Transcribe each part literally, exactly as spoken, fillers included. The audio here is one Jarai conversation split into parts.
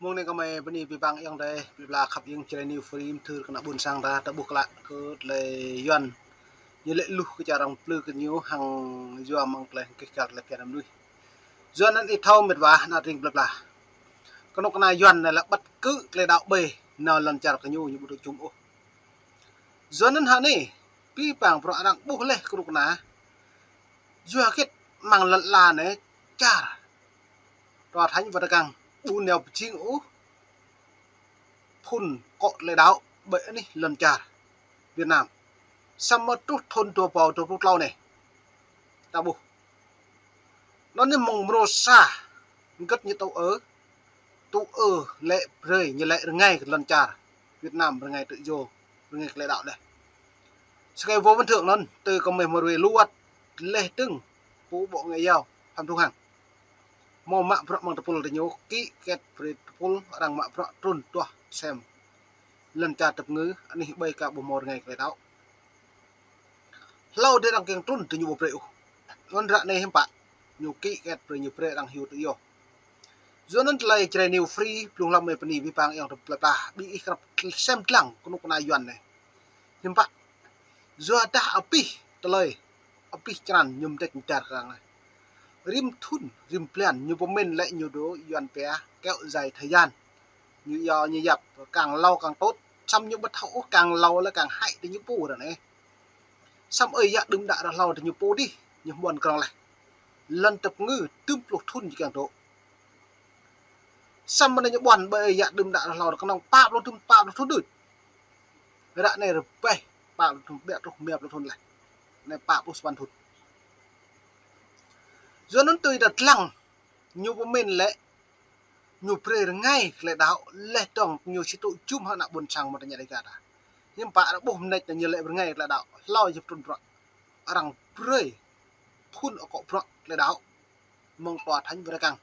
Mông anai kơmơi bơni abih bang ayŏng adơi, plơi pla khăp iêng Jrai New Free, mơthưr kơ ană ƀôn sang ta, ta ƀuh klă kơ tơlơi Yuan. Ñu lĕ luh kơ čar arăng plư kơ ñu hăng yua mơ̆ng tơlơi kih kar tơlơi phiăn mơnuih. Yua anŭn ih thâo mĕt wa ană tring plơi pla. Kơnuk kơna Yuan anai lĕ ƀăt kơ tơlơi đaŏ ƀơi nao lŏn čar kơ ñu, ñu ƀu dŏ čum ôh. Yua anŭn hă anai, abih bang bruă arăng ƀuh laih kơnuk kơna. Yua hơget amăng lŏn ala anai čar Tòa Thánh Vatican ƀu nao pơjing ôh phŭn akŏ tơlơi đaŏ ƀơi anih lŏn čar Việt Nam. Samơ̆ truh thŭn dua rơbâo dua pluh klâo anai, ta ƀuh. Anŭn anai mơ̆ng mrô sa, hơget ñu tŭ ư, tŭ ư lĕ brơi, ñu lĕ rơngai kơ lŏn čar Việt Nam, rơngai tự do, rơngai kơ tơlơi đaŏ laih. Sơkai wơ̆t mơ̆n thượng anŭn, tui kơmơi mơruai luăt laih dơ̆ng pô ƀô̆ ngă yao, Phạm Thu Hằng. Hmâo mă bruă mơ̆ng tơpul tơ ñu, ký kết brơi tơpul arăng mă bruă trŭn tuah sem lŏn čar tơpơngư, anih ƀơi ka ƀu hmâo rơngai kơ tơlơi đaŏ. Hlâo dih arăng kiăng trŭn tơ ñu ƀu brơi ôh. Anŭn ră anai hiư̆m pă ñu ký kết brơi, ñu brơi arăng hyu tự do. Yua anŭn tơlơi Jrai New Free, blung hlăm mơi bơni abih bang ayŏng adơi plơi pla, ƀing ih krăp sem dlăng kơnuk kơna Yuan anai. Hiư̆m pă? Yua dah abih tơlơi, abih črăn ñu mơdĕč mơdar kơ arăng anai. Rĭm thŭn, rĭm blan, ñu pơmĭn lĕ ñu dŏ Yuan pia kéo dài thời gian. Ñu yua ñu yap kang hlâo kang tốt, samơ̆ ñu ƀu thâo ôh kang hlâo lĕ kang hăi tơ ñu pô ră anai. Samơ̆ ơi yă đưm đă ră hlâo tơ ñu pô dih, ñu hmâo ƀuăn krong laih. Lŏn tơpơngư tơm pluh thŭn ñu kiăng dŏ. Samơ̆ anai ñu ƀuăn ƀơi ơi yă đưm đă ră hlâo kơnơ̆ng pă pluh thŭn, pă pluh thŭn đôč. Ră anai rơbeh pă pluh thŭn, ƀiă truh rơma pluh thŭn laih. Anai pă pluh sapăn thŭn. Yua anŭn tui ta dlăng, ñu pơmĭn lĕ ñu brơi rơngai kơ tơlơi đaŏ, laih dơ̆ng ñu či tŭ jum hăng ană ƀôn sang mơ̆ng tơña Dêga ta. Hiư̆m pă arăng ƀuh mơneč ñu lĕ rơngai kơ tơlơi đaŏ, hlâo yơh trŭn bruă. Arăng brơi phŭn akŏ bruă tơlơi đaŏ mơ̆ng Tòa Thánh Vatican.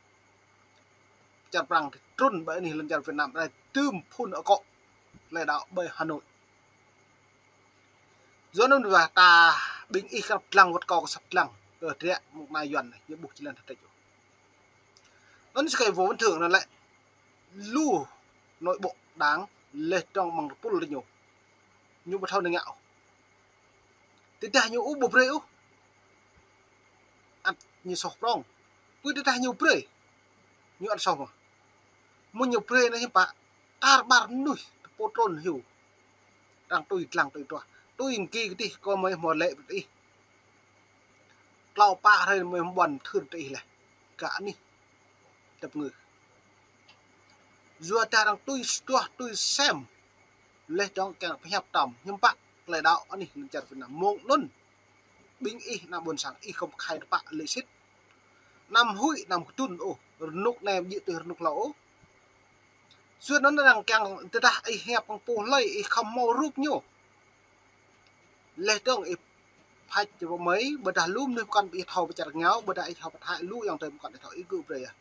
Čar Prăng trŭn ƀơi anih lŏn čar Việt Nam, arăng tơm phŭn akŏ tơlơi đaŏ ƀơi Hà Nội. Yua anŭn wah ta ƀing ih krăp dlăng wơ̆t kâo kơ săp dlăng, kơ triă mơ̆ng kơna Yuan anai, ñu ƀuh či lăng tơtĕč ôh. Anŭn sơkai wơ̆t mơ̆n thượng anŭn lĕ lu nội bộ đảng laih dơ̆ng mơ̆ng tơpul tơ ñu. Ñu ƀu thâo nao ngă ôh. Tơdah ñu ƀu brơi ôh, ăt ñu soh prŏng. Pui tơdah ñu brơi, ñu ăt soh mơ̆n. Mơ̆ ñu brơi anai hiư̆m pă, tar ƀar mơnuih tơpul trŭn hyu. Arăng tui dlăng tui tuah. Tui mơ̆ng ki kơdih kơmơi hmâo lĕ brơi ih. Klâo pă hrơi mơi ƀuăn thưr tơ ih laih. Kơ anih tơpơngư. Yua dah arăng tui tuah tui sem. Laih dơ̆ng kiăng pơhiăp tơm hiư̆m pă tơlơi đaŏ anih lŏn čar Việt Nam. Mơ̆ng anŭn ƀing ih ană ƀôn sang ih khŏm khai tơpă lĕ sĭt. Anăm huĭ anăm kơdŭn ôh, rơnŭk anai ƀu djơ̆ tui rơnŭk hlâo ôh. Yua anŭn arăng kiăng tơdah ih hiăp kơ pô hlơi ih khŏm hmâo rup ñu. Laih dơ̆ng ih phač čơ pơmơi, ƀôdah lu mơnuih pơkŏn ih thâo pơčar rơngiao, ƀôdah ih thâo pơthai lu ayŏng adơi pơkŏn ih thâo ih gơ̆ brơi yơh.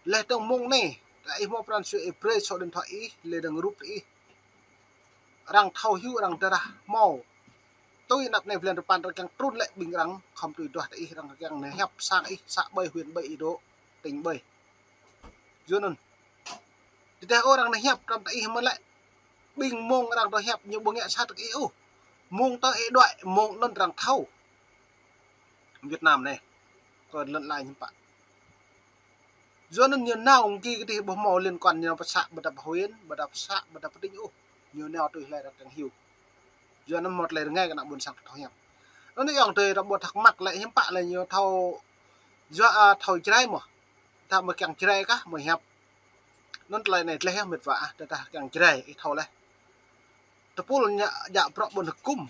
Laih dơ̆ng mơ̆ng anai, tơdah ih hmâo pran jua ih brơi số điện thoại ih, laih dơ̆ng rup ih. Arăng thâo hyu arăng tơdah hmâo. Tui anăp anai blan dơpăn arăng kiăng trŭn lĕ ƀing arăng khŏm tui duah tơ ih arăng kiăng nao hiăp sang ih să ƀơi huyện ƀơi ih dŏ tỉnh ƀơi. Yua anŭn. Tơdah ôh arăng nao hiăp tơm tơ ih mơ̆n lĕ. Ƀing mơ̆ng arăng dŏ hiăp ñu ƀu ngă sat kơ ih ôh. Mơ̆ng tơ ih đuaĭ mơ̆ng anŭn arăng thâo. Việt Nam anai. Kơ lŏn ala hiư̆m pă. Yua anŭn ñu nao mơ̆ng ki kơdih ƀu hmâo liên quan ñu pơ să ƀôdah pơ huyện, ƀôdah pơ să ƀôdah pơ tỉnh ôh. Ñu nao tui hlơi arăng kiăng hyu. Yua anŭn hmâo tơlơi rơngai kơ ană ƀôn sang thâo hiam. Anŭn ayŏng adơi ta ƀu thắc mắc lĕ hiư̆m pă lĕ ñu thâo yua, a, thâo Jrai mơ̆. Ta mơi kiăng Jrai kah mơi hiăp. Anŭn tơlơi anai tơlơi hiam mĕt wa ah, tơdah kiăng Jrai ih thâo laih. Tơpul ñu djă bruă ƀôn hơkŭm.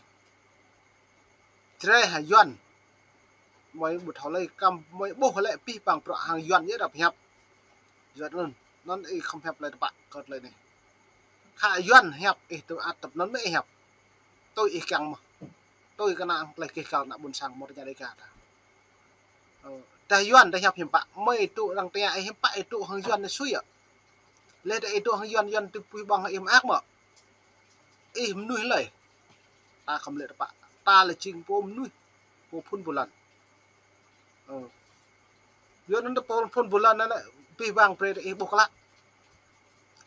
Jrai hă Yuan. Mơi ƀu thâo lơi kăm mơi ƀuh lĕ abih bang bruă hăng Yuan yơh rap hiăp. Yua anŭn, anŭn ih khŏm hiăp lơi tơpă kơ tơlơi anai. Khă Yuan hiăp ih tơ ăt tơp anŭn mơi ih hiăp. Tui ih kiăng mơ̆. Tui kơnang tơlơi kih kal ană ƀôn sang mơ̆ng tơña Dêga ta. Ơ, dah Yuan dah hiăp hiư̆m pă, mơi tŭ arăng tơña ih hiư̆m pă ih tŭ hăng Yuan anai sui yơh. Laih dah ih tŭ hăng Yuan, Yuan tui pui ƀơ̆ng ih mơak mơ̆. Ih mơnuih hlơi. Ta khŏm lĕ tơpă. Ta lĕ jing pô mơnuih. Pô phŭn pô lăn. Ơ. Yua anŭn tơ pô phŭn pô lăn anŭn lĕ abih bang brơi tơ ih ƀuh klă.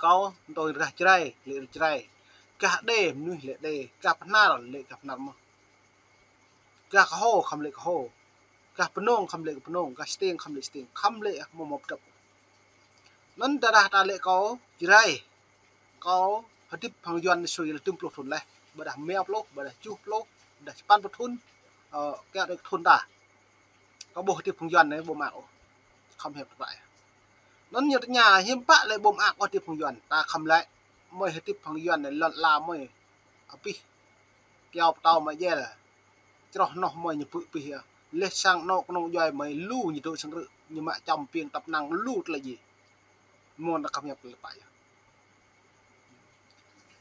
Kâo, tui gah Jrai, lĕ Jrai. Gah Đê, mơnuih lĕ Đê. Gah Bahnar, lĕ gah Bahnar mơ̆n. Gah Kơho, khŏm lĕ Kơho. Gah Bơnông, khŏm lĕ Bơnông. Gah Stiêng, khŏm lĕ Stiêng. Khŏm lĕ mơ̆ mơ̆ pơdrŏp. Anŭn tơdah ta lĕ kâo Jrai. Kâo hơdip hăng Yuan sui lĕ tơm pluh thŭn laih. Ƀôdah rơma pluh, ƀôdah tơjuh pluh, ƀôdah sapăn pluh thŭn. Ơ, kiăng đôč thŭn ta. Kâo ƀu hơdip hăng Yuan anai ƀu mơak ôh. Khŏm hiăp tơpă. Anŭn ñu tơña hiư̆m pă lĕ ƀu mơak ôh hơdip hăng Yuan. Ta khŏm lĕ, mơi hơdip hăng Yuan anai lŏn ala mơi. Abih. Kiao pơtâo mơi jel. Čroh noh mơi ñu pơ̆ pih yơh. Leh sang anŏ kơnung djuai mơi lu ñu dŏ sang rơ̆. Ñu mă čăm piêng tăp năng lu tơlơi djai. Mơ̆n ta khŏm hiăp tơlơi tơpă yơh.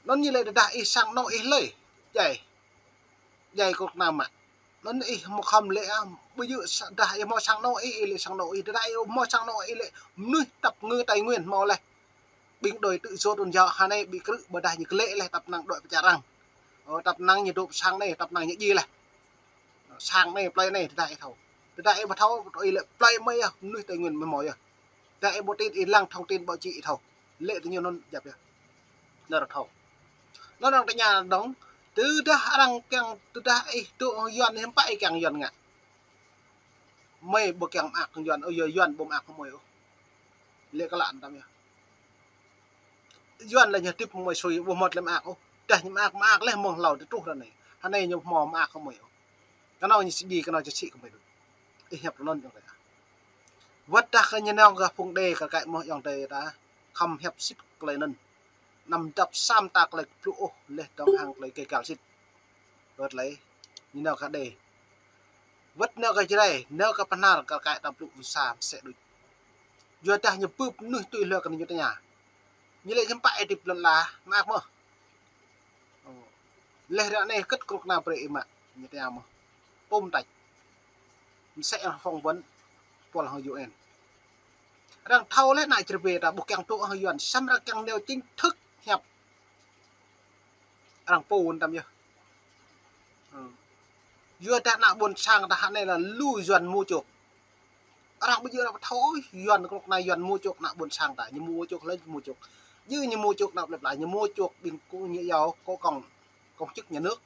Anŭn ñu lĕ tơdah ih sang anŏ ih lơi. Djai. Djai kơnuk kơna mă. Anŭn ih hmâo khŏm lĕ ah, ƀu djơ̆ sa-, dah ih hmâo sang anŏ ih, ih lĕ sang anŏ ih, dah ih hmâo sang anŏ ih lĕ mơnuih tăp ngư Tây Nguyên hmâo laih. Ƀing đôi tự do tôn giáo hơnai ƀu krư̆ ƀôdah ñu klĕ laih tăp năng đuaĭ pơ čar arăng. Ơ, tăp năng ñu dŏ pơ sang anai, tăp năng ñu djai laih. Sang anai, plơi anai, tơdah ih thâo. Tơdah ih ƀu thâo, ih lĕ plơi mơi yơh, mơnuih Tây Nguyên mơi hmâo yơh. Tơdah ih ƀu tin, ih lăng thông tin báo chí ih thâo. Lĕ tơ ñu anŭn djăp yơh. Anŭn arăng thâo. Anŭn arăng tơña dơ̆ng, tơdah arăng kiăng, tơdah ih dŏ Yuan hiư̆m pă ih kiăng Yuan ngă. Mơi ƀu kiăng mơak Yuan, ơ, yua Yuan ƀu mơak mơi ôh. Lĕ kơ lăn tăm yơh. Yuan lĕ ñu hơdip mơi sui ƀu hmâo tơlơi mơak ôh. Dah ñu mơak, mơak laih mơ̆ng hlâo tơl truh ră anai. Hơnai ñu hmâo mơak mơi ôh. Kơnơ̆ng ñu sĭ, kơnơ̆ng ñu sĭ kơ mơi đôč. Ih hiăp anŭn yơh. Wơ̆t dah kơ ñu nao gah phung Đê kơ kaĭ mơ̆ ayŏng adơi ta. Khŏm hiăp sĭt tơlơi anŭn. Anăm dăp sa mơta tơlơi kơplŭ ôh leh dơ̆ng hăng tơlơi gêh găl sĭt. Wơ̆t lĕ, ñu nao gah Đê. Wơ̆t nao gah Jrai, nao gah Bahnar kơ kaĭ ta plŭ sa mơsĕ đôč. Yua dah ñu bưp mơnuih tui hlua kơ ñu tơña. Ñu lĕ hiư̆m pă ih hơdip lŏn ala, mơak mơ̆. Ơ. Leh ră anai hơget kơnuk kơna brơi ih mă, ñu tơña mơ̆. Tơm tač. Mơsĕ arăng phỏng vấn, pôl hăng U N. Arăng thâo leh ană čar ƀe ta ƀu kiăng dŏ hăng Yuan, samơ̆ arăng kiăng nao chính thức hiăp. Arăng pô wơ̆n tăm yơh. Ơ. Yua dah ană ƀôn sang ta hă anai lĕ lu Yuan mơ̆ čŏk. Arăng ƀu djơ̆ arăng ƀu thâo ôh, Yuan kơnuk kơna Yuan mơ̆ čŏk ană ƀôn sang ta, ñu mơ̆ čŏk lĕ mơ̆ čŏk. Djơ̆ ñu mơ̆ čŏk ană plơi pla, ñu mơ̆ čŏk ƀing kơ ñu yua kơ kông, công chức nhà nước.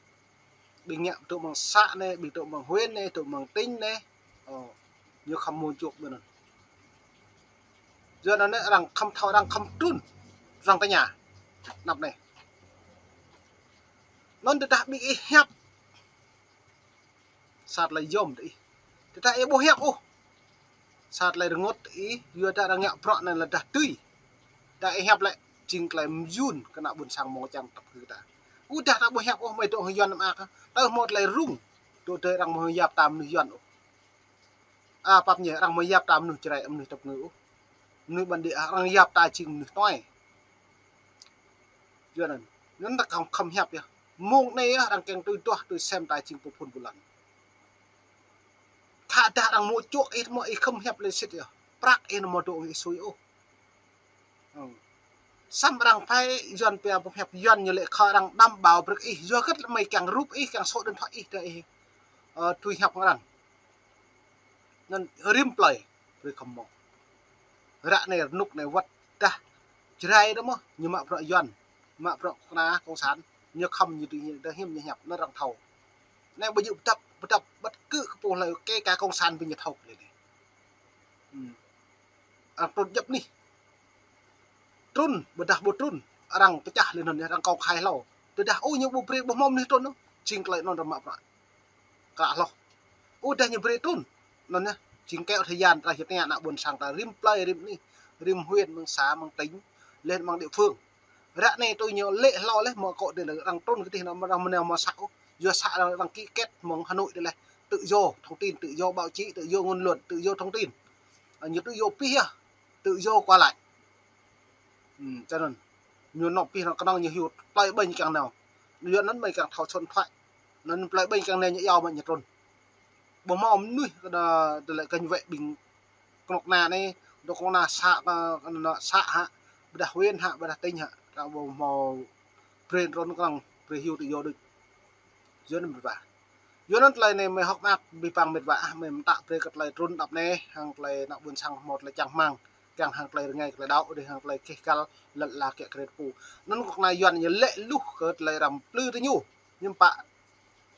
Ƀing ngă dŏ mơ̆ng xã anai, ƀing dŏ mơ̆ng huyện anai, dŏ mơ̆ng tỉnh anai. Ơ, ñu khŏm mơ̆ čŏk ƀơi anŭn. Yua anŭn anai arăng khŏm thâo, arăng khŏm trŭn, arăng tơña. Anăp anai. Anŭn tơdah ƀing ih hiăp. Sa tơlơi yôm tơ ih. Tơdah ih ƀu hiăp ôh. Sa tơlơi rơngot tơ ih, yua dah arăng ngă bruă anŭn lĕ dah tui. Dah ih hiăp lĕ, jing tơlơi mơyŭn kơ ană ƀôn sang mơ̆ng čang tăp kơ ta. Ƀôdah ta ƀu hiăp ôh, mơi dŏ hăng Yuan mơak. Tơ hmâo tơlơi rŭng. Dŏ dơi arăng mơ̆ hiăp ta mơnuih Yuan ôh. A, pap ñu, arăng mơ̆ hiăp ta mơnuih Jrai, mơnuih tăp ngư ôh. Mơnuih bản địa, arăng hiăp ta jing mơnuih tuai. Yua anŭn. Anŭn ta khŏm, khŏm hiăp yơh. Mơ̆ng anai yơh, arăng kiăng tui duah, tui sem ta jing pô phun ƀu lăn. Khă dah arăng mơ̆ čŏk ih mơ̆ ih khŏm hiăp lĕ sĭt yơh. Prăk ih mơ̆ dŏ ih sui ôh. Ơ. Samơ̆ arăng phải Yuan pia ƀu hiăp Yuan ñu lĕ khă arăng đảm bảo brơi ih. Yua hơget lĕ mơi kiăng rup ih, kiăng số điện thoại ih dah ih. Ơ, tui hiăp hăng arăng. Anŭn rĭm plơi, brơi khŏm mơ̆. Ră anai rơnŭk anai wơ̆t dah Jrai dah mơ̆, ñu mă bruă Yuan, mă bruă kơnuk kơna cộng sản, ñu khŏm ñu tui ñu dah hiư̆m ñu hiăp, anŭn arăng thâo. Anai ƀu djơ̆ pơdăp, pơdăp bất cứ kơ pô hlơi, kơ ka cộng sản ƀing ñu thâo lĕ anai. Ơ. Arăng trŭn djŏp anih. Trŭn, ƀôdah ƀu trŭn, arăng pơčah lĕ anŭn yơh, arăng kông khai hlâo. Tơdah ôh ñu ƀu brơi ƀu hmâo mơnuih trŭn ôh, jing tơlơi anŭn arăng mă bruă. Kơ hlâo. Ƀôdah ñu brơi trŭn, anŭn yơh, jing kéo thời gian ta hiăp tơña ană ƀôn sang ta rĭm plơi, rĭm anih, rĭm huyện, mơ̆ng xã, mơ̆ng tỉnh, leh mơ̆ng địa phương. Ră anai tui ñu lĕ hlâo leh mơ̆ kơ tơlơi arăng trŭn kơ tih anŭn arăng mơnao mơ̆ să ôh. Yua să arăng, arăng ký kết mơ̆ng Hà Nội tih leh. Tự do thông tin, tự do báo chí, tự do ngôn luận, tự do thông tin. Ơ, ñu tự do pih yơh. Tự do qua lại. Ơ, tui anŭn. Ñu nao pih anŭn kơnơ̆ng ñu hyu plơi ƀing kiăng nao. Yua anŭn ƀing kiăng thâo số điện thoại. Anŭn plơi ƀing kiăng nao ñu yua mă ñu trŭn. Ƀu hmâo mơnuih kơ dah tơlơi cảnh vệ ƀing kơnuk kơna anai, dŏ kơnuk kơna xã, ơ, xã hă, ƀôdah huyện hă, ƀôdah tỉnh hă, ta ƀu hmâo brơi trŭn kơnơ̆ng, brơi hyu tự do đôč. Yua anŭn mĕt wa. Yua anŭn tơlơi anai mơi hơ̆k mơak abih bang mĕt wa ah, mơi mơtă brơi kơ tơlơi trŭn anăp anai, hăng tơlơi ană ƀôn sang hmâo tơlơi čang rơmang. kiăng hăng tơlơi rơngai tơlơi đaŏ, đơi hăng tơlơi keh kăl lŏn ala kiăng kret pô. Anŭn kơ kơna Yuan ñu lĕ luh kơ tơlơi răm plư tơ ñu. Ñu pă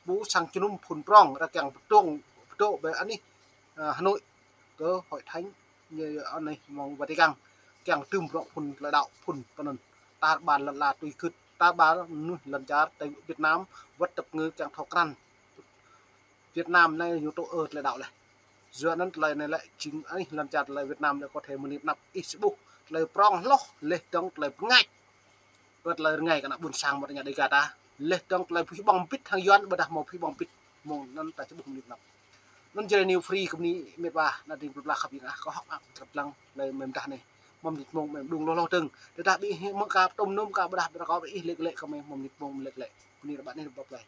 pô sang jơnum phŭn prong, ră kiăng pơdŏng, pơdŏ ƀơi anih, ơ, Hà Nội, kơ Hội Thánh, ñu anih mơ̆ng Vatican, kiăng tơm prong phŭn tơlơi đaŏ phŭn pơnŭn. Tar ƀar lŏn ala tui gưt, tar ƀar mơnuih lŏn čar tơ Việt Nam, wơ̆t tơpă ngư kiăng thâo krăn. Việt Nam anai ñu tŭ ơ tơlơi đaŏ leh. Yua anŭn tơlơi anai lĕ jing anih lŏn čar tơlơi Việt Nam lĕ có thể mơni pơnăp ih či ƀuh tơlơi prong hloh leh dơ̆ng tơlơi pơngač. Kơ tơlơi rơngai kơ ană ƀôn sang mơ̆t tơña Dêga ta. Leh dơ̆ng tơlơi pơhĭ ƀơ̆ng bĭt hăng Yuan ƀôdah hmâo pơhĭ ƀơ̆ng bĭt. Mơ̆ng anŭn ta či ƀuh mơni pơnăp. Anŭn jrê New Free kơ mơni met wa ană ding pơluk pơla khăp yang ah kơ hŏk mơak krăp lăng tơlơi mơ̆ng mơdah anai. Mơ̆ng mơnit mông mơ̆ng đung hloh hloh dơ̆ng. Tơdah ƀing ih mơ̆ng ka tŭm nŭm ka ƀôdah ƀră kâo ƀing ih lĕ lĕ kơ mơ̆ng mơnit mông lĕ lĕ. Mơni rơbat anai rơbat plơi.